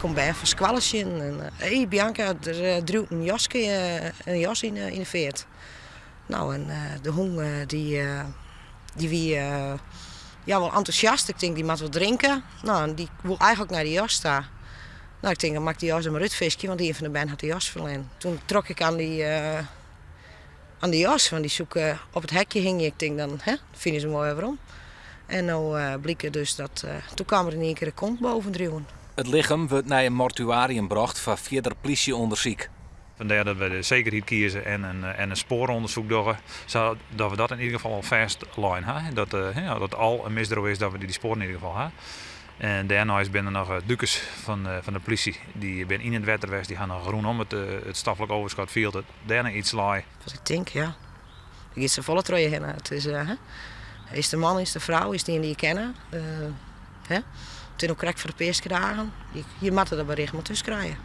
kom bern fan skoalle tsjin en hé Bianca, der driuwt in jaske, in jas yn de feart. No en de hûn dy dy wie ja wol entûsjast. Ik tink dy moat wat drinke. No en dy woe eigenlik nei de jas ta. No ik tink dan moat ik dy jas der mar útfiskje, want ien fan de bern hat de jas ferlern. Toen trok ik oan dy oan dy jas, want dy soe ik op it hekje hingje. Ik tink dan hè, fine se 'm wol wer werom. En no bliek dus dat toen kaam der yn ien kear in kont boven driuwen. It lichem wurdt nei in mortuarium brocht foar fierder plysjeûndersyk. Fandêr dat wy de sekerheid kieze en in spoareûndersyk dogge, sadat we dat yn ieder gefal al fêstlein ha. Dat dat al in misdriuw is, dat we dy spoaren yn ieder gefal ha. En dêrneist binne der noch dûkers fan de plysje, dy binne yn it wetter west, dy ha noch rûnom it stoflik overschot field dat dêr noch iets lei. Wat ik tink, ja. Der giet safolle troch je hinne. It is, hè, is it in man, is it in frou, is it ien dy't je kenne? Hè? It is no krekt foar de peaskedagen. Je moatte dat bericht mar thús krije.